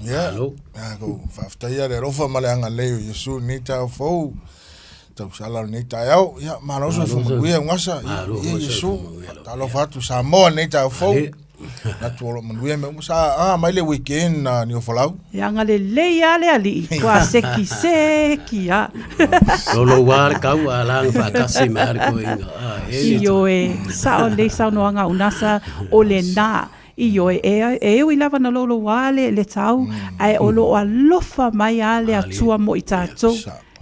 Ia, Malo. tatou faafetaia le alofa ma le agalelei o Iesu i lenei taeao fou, tausala o lenei taeao. Ia, malo soifua manuia Ugasa. Ia, Malo ia foi Iesu, soifua manuia lava. faatalofa atu Samoa i lenei taeao fou. Ale. Manatu o lo o manuia mea uma. Sa aga mai le weekend a Niuafolau. E agalelei lava le alii, ua seki seki lava. Louloua le kau a laga faatasi mai a le toeaina. Ah, e le Ioe, sao lelei saunoaga a Unasa, o lena. Ioe, e, e ui lava na louloua le, le tau, ae o lo o alofa mai lava le Atua mo i tatou.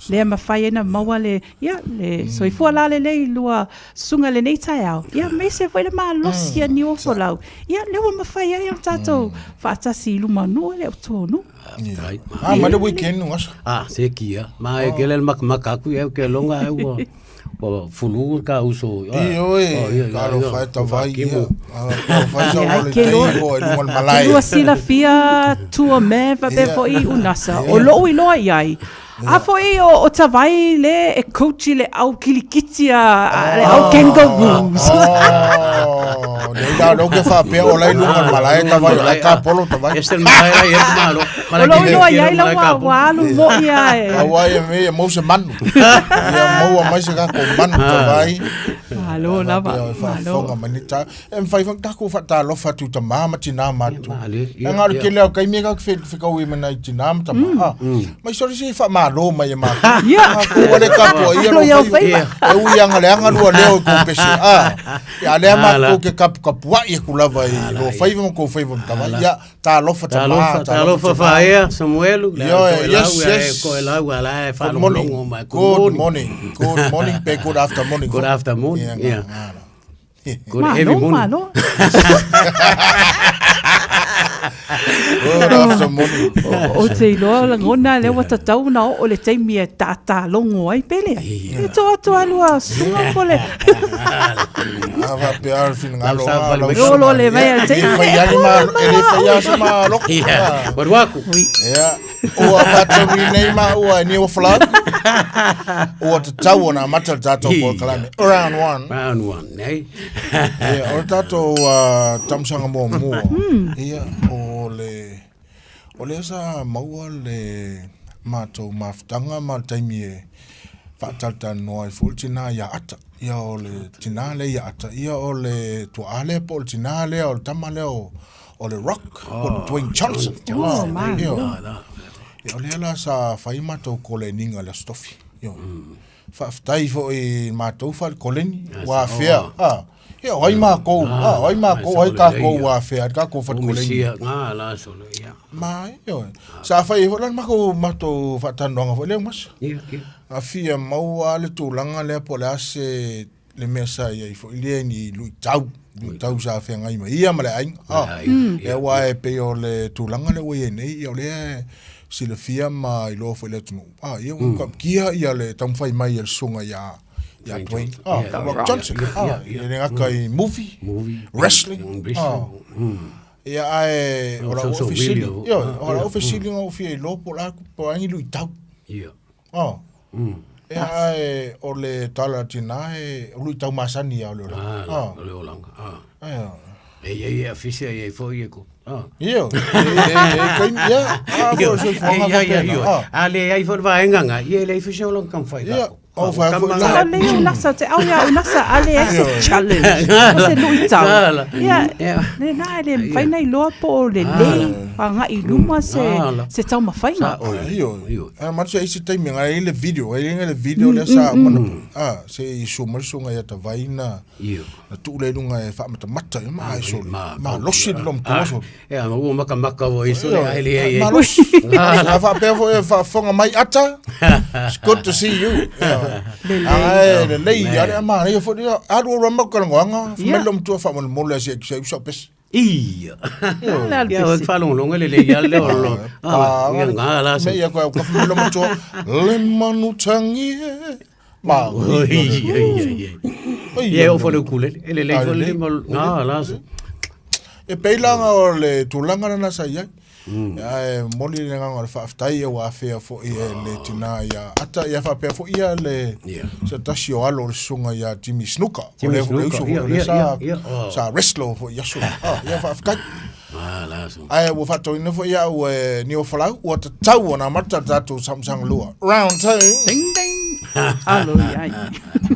Lea mafai ai na maua le, ia, le soifua lalelei i lua susuga i lenei taeao, ia, aemaise foi le malosi a Niuofolau, ia, lea ua mafai ai ona tatou faatasi i luma o nuu e le o tua o nuu. Faafetai. Ah, mai le weekend Ugasa. Ah, se kia. Ma e kele le makamaka aku ia ke longa ai ua ua fulu ka uso. Ioe, talofa e tavai ia. Talofa e sa Ai, ole ke tei loa. o e lunga o le malae. Lua silafia tua me faapea foi Unasa, o lou iloa i ai. A foi o, o Tavai le e coach i le au kilikiti a, a le au Kangaroos. Oh, nei la lou ke faapea o lai lunga o le malae tavai o lai kapolo tavai. Ese le malae la ia malo. O lou iloa i ai la ua, ua alu moi a e. Aua ia me ia mau se manu. Ia maua mai se kako manu tavai. Malo lava, Faapea e malo. faafofoga mai ni ta. E mafai foi ona tatou faatalofa atu i tama ma tina matou. Malie, ia, Leaga o le ia. tele lava o taimi e tatou te fekaui ma nai tina ma tama. Ah, mai soli se i faamalo mai e matou. Ia. Matou ua le tapuaia Alo lou i au faiva. faiva. E ui anga leaga lua leo i kou pese. Ah, ia lea Ala. matou ke kapukapuai aku lava i lua faiva ma kou faiva ma tama. Ia, talofa tama, Talofa, talofa tina. faea, Samuelu, le Ioe, au toelau, yes, ia e yes. koelau, a la e Good morning. faalogologo mai. Good morning. Good morning pe good after morning. Good after morning, Ia, yeah. nga, nga. Good every Malo, morning. malo. Good after morning. O te iloa lagona lea ua tatau ona oo le taimi e tātālogo ai pele. E toatoa lua susuga po le. A faapea le finagalo. Lau savali mai. Lolo le vai a te- E le fai lava ni ma- e le fai lava se maloko. Ia, maruaku. Ia, ua faataunui nei maua e Niuafolau. Ua tatau ona amata le tatou polokalame. Round one. Round one, nei. Ia, o le tatou uh, taumasaga muamua. Ia, o le o lea sa maua le matou mafutaga ma le taimi e faatalatalanoa ai foi le tina ia Ata. Ia o le tina lea ia Ata, ia o le tuaa lea po o le tina lea o le tama lea o o le Rock, po o le Dwayne Johnson. Oh, malo. Ia, ia, o lea la sa fai matou koleniga i le Aso Tofi. Ia. Faafetai foi i matou fale koleni, ua afea. Ah, ia, o ai makou, ah, o ai makou, o ai takou ua afea, le takou fale koleni. Misia ngā la solo, ia. Ma, ia, sa fai ai foi la le makou, matou faatalanoaga foi lea Masa. Ia, ia. Na fia maua le tulaga lea po o le a se le mea sa i ai foi lea ni luitau, luitau sa feagai ma ia ma le aiga. Ah, ia aua e pei o le tulaga lea ua i ai nei, ia o lea e silafia ma iloa foi i le atunuu. Ah, ia ua tautia ia le taumafai mai a le susuga ia ia Dwayne, ah, Rock Johnson. Ah, e le gata i movie, wrestling. Ah, ia ae o lau fesili, ia o lau fesili na ou fia iloa po o le a po o a ni luitau. Ia. Oh. Ia ae o le tala tina e o luitau masani ia o le olaga. Ah, o le olaga. Ah. Ia. E iai e afisi e iai foi e ko. Ah. Ia. E e kai ia. Ah, foi se foanga Ia ia faapena. ia. Ah. A le ai foi le vaega nga. Ia le ai foi se olaga taumafai Ia. kako. O fai foi la. O le unasa te au ia unasa a le ai se challenge. O se luitau. Ia, le na e le mafai ona iloa po o lelei agai i luma se se taumafaiga. Ioe. A manatu e ai se taimi e ai le video, e ai le video lea sa uma ona a se i suo mai le susuga ia Tavai na na tuu lea i luga e faamatamata ia ma ai sole. Malosi le lomatua sole. Ia, ma ua makamaka foi sole ai le ai. Malosi. A faapea foi e faafofoga mai Ata. It's good to see you. Ae lelei lava le manaia foi lea. Alu alu lava matou talanoaga, fai mai le lomatua faamolemole lava se i sau pese. Ia. Ia, o faalogologo lelei lava lea o lo. Ia ngā la se. Mea ia koe, ka fai mai le lomatua, le manutangi e. Ma. Ia, ia, o fale ukulele. E lelei foi le lima ngā la se. E pei la o le tulaga lena sa i ai. Ae momoli le agaga o le faafetai ua afea foi e le tina ia Ata, ia faapea foi ia le se tasi o alo o le susuga ia Jimmy Snuka. O Jimmy le Snuka, uso foi ia, o le ia, sa ia, ia, oh. sa wrestler foi i aso. Ah, ia faafetai. Ae ua faatauina foi au e Niuafolau, ua tatau ona amata le tatou samusaga lua. Round two. Ding ding. Alo iai.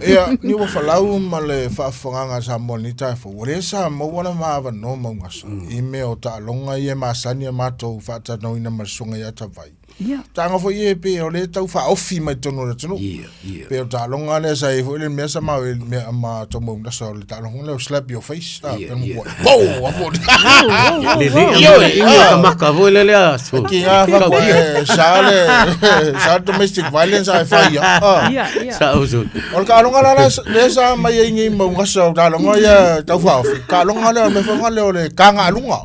Ia, Niuafolau ma le faafofogaaga a Samoa i lenei taeao fou, ua le sa maua le ma avanoa Maugasa i mea o taaloga ia e masani a matou faatalanoaina ma le susuga ia Tavai. Ia. Taga foi ia pei o lea e tau faaofi mai totonu o le atunuu. Ia, ia. Pei o le taaloga lea sa i ai foi le mea sa ma mea ma tau maunasa o le taaloga lea o slap your face. Ah, Ia, pe ia. mua. Wow, afu. Le le Ioe, ingi ah. ka maka foi le lea. So. Ki ngā whakwa e sa le sa domestic violence ai whai ia. Ah. Ia, ia. Sa usu. O le taaloga la la lea sa mai ai nei maungasa o taaloga ia tau faaofi. Taaloga lea o le mea foi lea o le kaga aluga.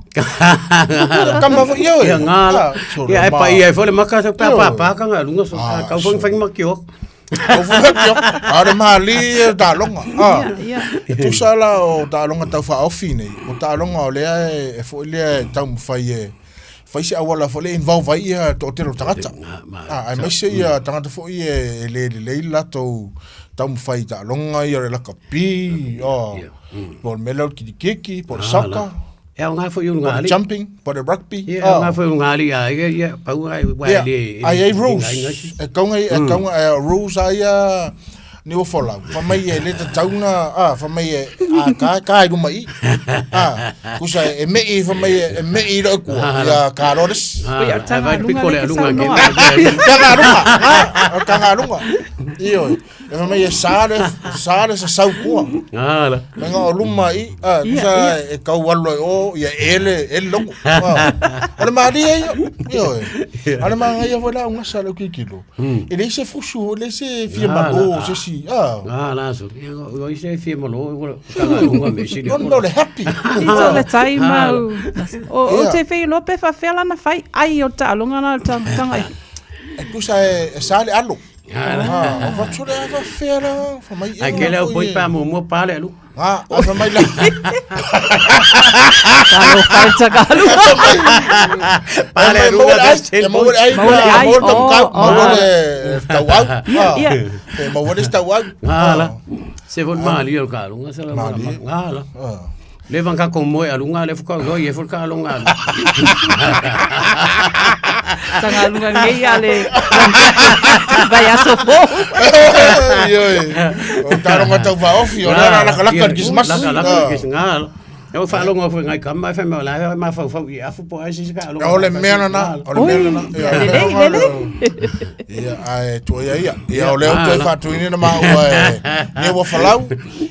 Kama foi ia. Ia ngā la. Ia e pa ia foi le maka sa pa pa pa ka ngā lunga so Ah, ka foi fai makio. Kau foi makio. A le mali e taaloga. Ah. Ia, ia. E tusa la o taaloga tau faaofi nei, o taaloga o lea e foi lea e taumafai e fai se auala foi lea e involve ai ia toatele o tagata. Ah, aemaise ia tagata foi e le lelei le latou taumafai i taaloga ia o le lakapi, oh, po o le mea lea o le kilikiki, po o le soccer, E ao ngā foi o po o ngā le ali. jumping, po o le rugby. E ao ngā foi o ngā ali a ia ia pau ai wa Ia, le. ai ai rules. E kaunga e kaunga e rules a ia ni o folau. Fa mai e le tatau na a fa mai e a ka ka i luma i. A kusa e me i fa mai e me i le kua ia ka roris. Oi, a tanga vai lunga piko le le ke lunga ke. saunoa. Tanga lunga. A tanga lunga. Io. E fa mai e sa le sa le sa sau kua. Ah la. Me ngā o luma i, a, Ia, kusa ia. e kau alu ai o, ia ele, ele logo. A, o le malia ia, ia oe. A le manaia foi la ugasa le kikilo. E leai se fusu, e leai se fia malo, se isi, a. Ah la so. Ia o se fia malo o tanga lunga me sili. No, no, le happy. I tō le tai mau. O, o Ia. te whai loa pe whawhea lana whai ai o taaloga na o tanga i. E kusa e, e sa le alo. Ah, o fatu le ava fea la, fa mai e. Ai ke leo poi pa mo mo pa le lu. Ah, a fa mai la. Talo whai tagalu. Pa le lu Maua le ga ai, ten e maua le ai, Maua le ai, maua le tamukau, oh, oh. maua le tauau. Ia, Ah, ia. E maua le tauau. Ah la. Se von mali o ka lunga se la Mali. nga la. Ah. Le van ka ko mo a lunga le fuka go ye fuka lunga. Tagalunga nei a le. Vai a sofo. Ioe. O taaloga tau faaofi, o le la lakalaka le Krismasi. Laka laka Ah. le nga la. E faalogo foi ngai kama e fai mai la ma fau fau i afu po ai se ka O le mea lena, o le mea Oi, lena. Ia, lelei, o le mea lelei. Ia, ae tuaia ia. Ia, o lea ua toe faatuina na maua e nei ua falau.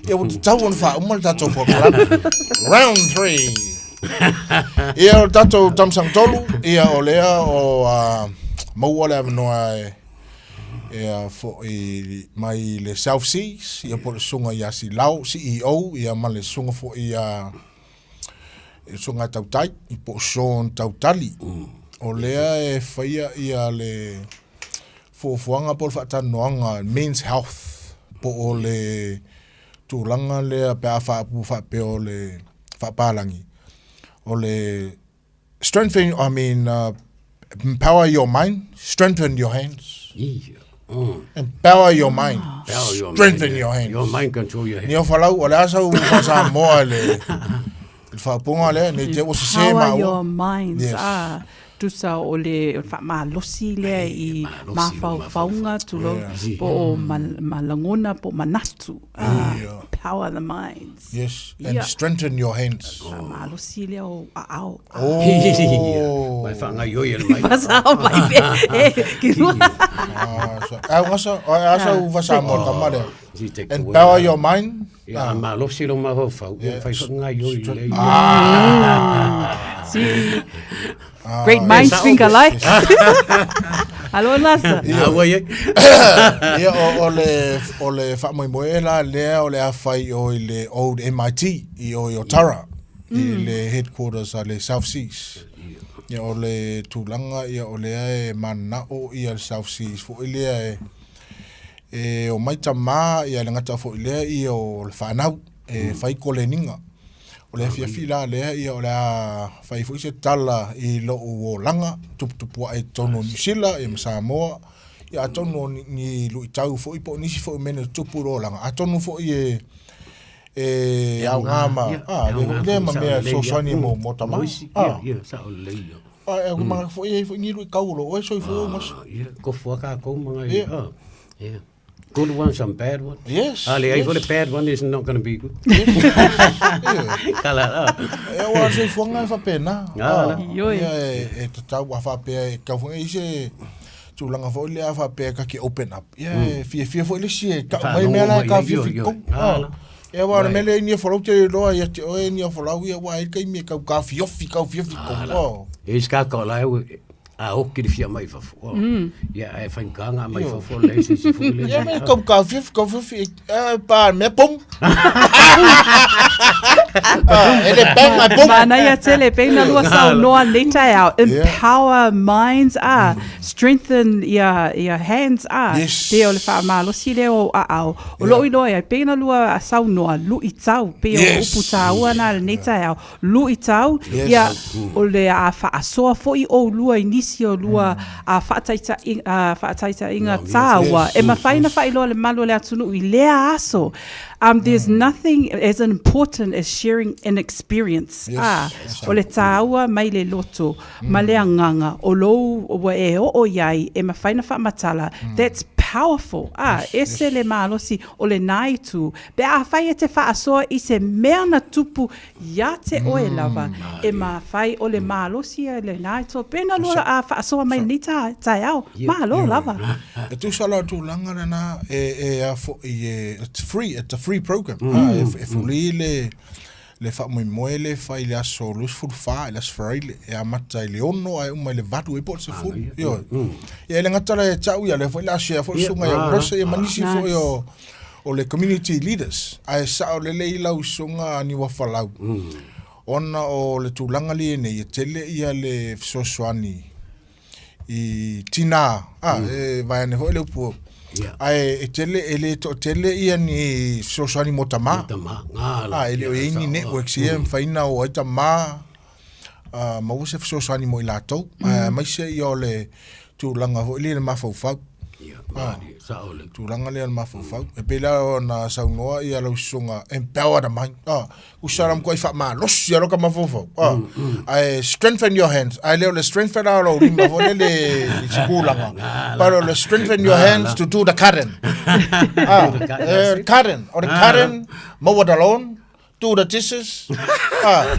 Ia, ua tatau ona faauma le tatou polokalame. Round 3. Ia, o le tatou taumasaga tolu, ia, o lea o ah, maua le avanoa e ia foi mai le South Seas, ia po o le susuga ia Silao, CEO, ia ma le susuga foi ia le susuga ia Tautai, po o Sean Tautali. O lea e faia ia le fuafuaga po o le faatalanoaga Men's Health, po o le tulaga lea pe a faapu faapea o le faapalagi, o le strengthen, I mean, empower your mind, strengthen your hands. Ia. Empower your mind, Power your strengthen mind, your hands. Your mind control your hands. Ni o falau, o le a sau faa-Samoa le le faaupuga lea, nei te ua sese Power maua. your minds. Yes. Ah, tusa o le faamalosi lea i malosi o mafaufauga tulou Yeah. po o malagona po o manatu. Ah, Yeah. Power the minds. Yes, and Yeah. strengthen your hands. Faamalosi lea o aao. Oh. Mai whangai oi ele mai. Fasao mai pe. E, ki rua. Ah, so, ah, ugasa, ah, asa u faa-Samoa le kama lea. Si te Empower your mind. Ia, malosi lo mafaufau. Ia, whai whangai oi le. Si. Great minds think alike. Alo nasa. Ah, ua ia. Ia, o, o le, o le faamoemoe la lea o le a fai o i le old MIT i o i Otara, i le headquarters a le South Seas. Ia, o le tulaga, ia, o lea e mananao ia le South Seas foi lea e, e omai tamā, ia le gata foi lea ia o le fanau e fai koleniga. O le afiafi la lea, ia o le a fai foi se tala i lou olaga, tuputupuae i totonu o Niu Sila, ia ma Samoa, ia atonu o ni, ni luitau foi po o nisi foi o mea na tutupu i lou olaga, atonu foi e, E aoga ma, a, lea ma mea fesoasoani mo, mo tama. Ia, ia, sao lelei ia. A, e manatu foi e i ai foi ni luitau o lo o oe soifua uma aso. Ia, tofu lava tatou ma nai, a, ia. Good ones and bad ones. Yes. A leai foi le bad one is not gonna be good. Kala, a. E aua le soifuaga e faapena. A, Ioe. Ia, e tatau a faapea e tatau foi ona i ai se tulaga foi lea faapea ta te open up. Ia e fiafia foi le isi e tau mai mea la e taofiofi i totonu. Ia aua o le mea lea i Niafolau te iloa ia te oe Niafolau ia aua e i ai le taimi e tau taofiofi taofiofi i totonu. E i ai se tagata o la e a oki le fia mai i fafo. Ia ae faigata ona aumai i fafo leai se isi foi lea. Ia me tau taofiofi taofiofi e pa mea pum. E le bang ae pum. Manaia tele, pei na lua saunoa nei taeao, empower minds a, strengthen ia, ia hands a, Yes. pei o le faamalosi lea o aao. O lou iloa ia, pei na lua saunoa, luitau, pei o Yes. upu taua na lenei taeao, luitau, Yes. ia, o le a faasoa foi oulua i nisi o lua a faataitaiga, faataitaiga taua, Yes. e mafai ona faailoa le malu o le atunuu i lea aso. There's nothing as important as sharing an experience. Yes. A, o le taua mai le loto ma le agaga o lou ua e oo i ai e mafai ona faamatala, that's powerful. A, ese le malosi o lena itu. Pe afai e te faasoa i se mea na tupu Ia te oe lava e mafai o le malosi ia lena e to pena lua a faasoa mai nei ta taeao. Malo lava. E tusa la tulaga lena e e a foi e it's free it's a free program mm. e, e fuli le le faamoemoe le fai i le aso 24 i le aso Faraile e amata i le 6 ae uma i le 8 e po o le 10 ioe ia e le gata la ia te au ia lea foi la share foi le susuga ia Rose ia ma nisi foi o o le community leaders, ae sao lelei lau susuga Niuafalau, ona o le tulaga lea nei, e tele ia le fesoasoani i tina, a, e vaeane foi le upu, ae e tele, e le toatele ia ni fesoasoani mo tama, a, e le o i ai ni networks ia e mafai ona o ai tama, a, maua se fesoasoani mo i latou, aemaise ia o le tulaga foi lea i le mafaufau. Ia, malie, sao le. Tulaga lea o le mafaufau. E pei la ona saunoa ia lau susuga empower the mind. Ah, usa la matuai faamalosi lava ka mafaufau. Ah, ae strengthen your hands. Ae le o le strengthen lava o lou lima foi lele i se tulaga. But o le strengthen your hands to do the cutting. Ah, eh, cutting. O le cutting, mow the lawn, Do the dishes. Ah.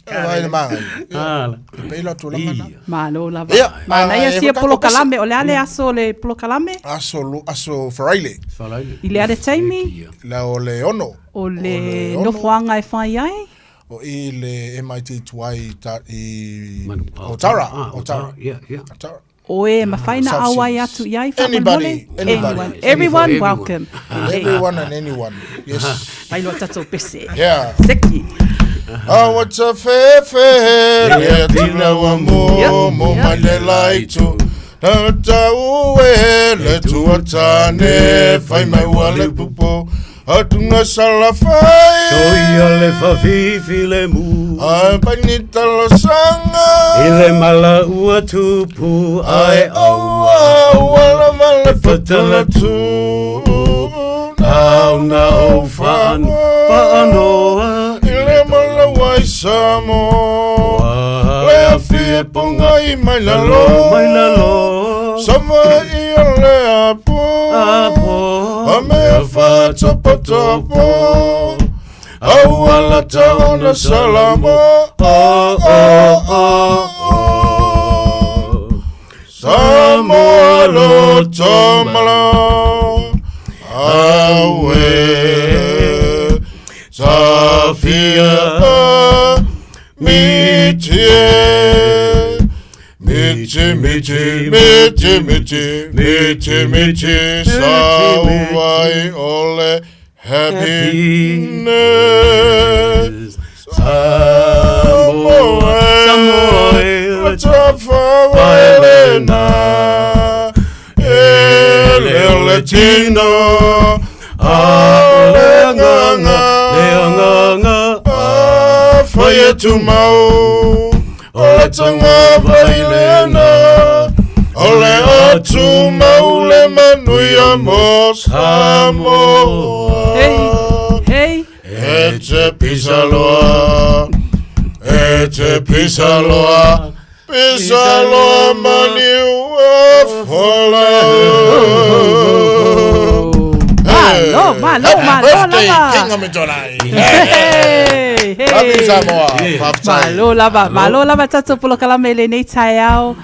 Ai le maga. Ala. E pei la tulaga na. Malo lava. Ia, Manaia ah, sia e whakako polokalame, o le a le aso o le polokalame? Aso lu- aso Friday. Falaile. I le a le taimi? La o le ono. O le ono. nofoaga e whai ai? O i le MIT tuai ta, i Manu- Otara. Ah, Otara. Ia, ia. Otara. O e mawhai na South auai Seas. atu i ai Anybody, whaamolemole? anybody. Anyone. Everyone Everyone. welcome. Lelei. Everyone and anyone. Yes. Mai loa tatou pese. Yeah. Seki. Awa fefe le tila wa mo mo mai le laitu. Na tau e le tuatane fai mai ua le pupo atunga sala fai. Soia le fafifi le mu. Ai pani talosanga. I le mala ua tupu Ai ai aua ua lava le fatala tu. Au na o whaan, whaanoa. I le mala wai Samoa. Le afi e ponga i mai lalo. Mai lalo. Sama i o le apo. Apo. A mea whatopotopo. Aua la taona salamo. Oh, oh, oh, oh. Samoa loto malo. Aue. Safia miti. Miti, miti, miti, miti, miti, miti, sauai ole happiness. Samoa, Samoa, Tafawaelena, e le tino, a le nganga, le nganga, a whai e tumau, o le tanga vailena, o le atu mau le manuia mo Samoa. Hey, hey. te pisa loa, e te pisa loa, pisa loa ma niue folau. Malo, malo, malo Birthday, lava. King of Mitonai. Hey, hey. Love you, Samoa. Faafetai. Malo lava, malo lava tatou polokalame i lenei taeao.